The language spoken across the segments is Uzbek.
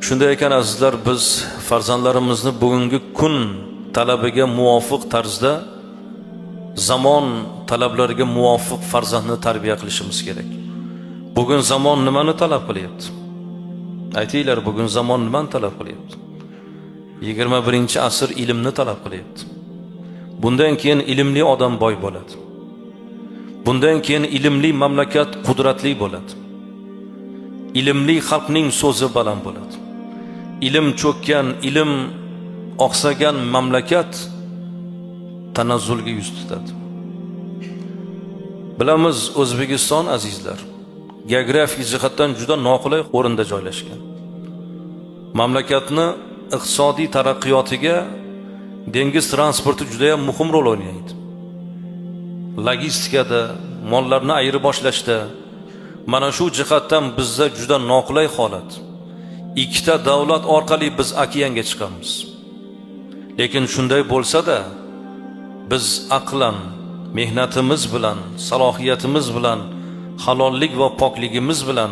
Shunday ekan, azizlar, biz farzandlarimizni bugungi kun talabiga muvofiq tarzda, zamon talablariga muvofiq farzandni tarbiya qilishimiz kerak. Bugun zamon nimani talab qilyapti? Aytinglar, bugun zamon nimani talab qilyapti? 21-asr ilmni talab qilyapti. Bundan keyin ilmli odam boy bo'ladi. Bundan keyin ilmli mamlakat qudratli bo'ladi. Ilmli xalqning so'zi baland bo'ladi. Ilm cho'kkan, ilm oqsagan mamlakat tanazzulga yuz tutadi. Bilamiz, O'zbekiston, azizlar, geografik jihatdan juda noqulay o'rinda joylashgan. Mamlakatni iqtisodiy taraqqiyotiga dengiz transporti juda ham muhim rol o'ynaydi. Logistikada, mollarni ayirboshlashda mana shu jihatdan bizda juda noqulay holat. Ikkita davlat orqali biz okeanga chiqamiz. Lekin shunday bo'lsa-da, biz aqlan, mehnatimiz bilan, salohiyatimiz bilan, halollik va pokligimiz bilan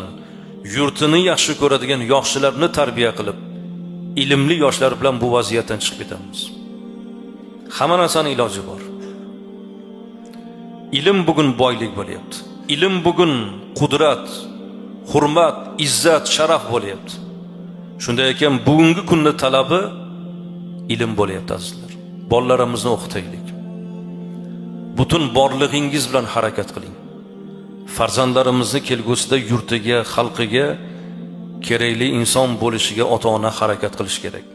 yurtini yaxshi ko'radigan yoshlarni tarbiya qilib, ilmli yoshlar bilan bu vaziyatdan chiqib ketamiz. Hamma narsani iloji bor. Ilm bugun boylik bo'lyapti. Ilm bugun qudrat, hurmat, izzat, sharaf bo'lyapti. Shunday ekan, bugungi kunni talabi ilm bo'lyapti, azizlar. Bolalarimizni o'qitaylik. Butun borlig'ingiz bilan harakat qiling. Farzandlarimizni kelgusida yurtiga, xalqiga kerakli inson bo'lishiga ota-ona harakat qilish kerak.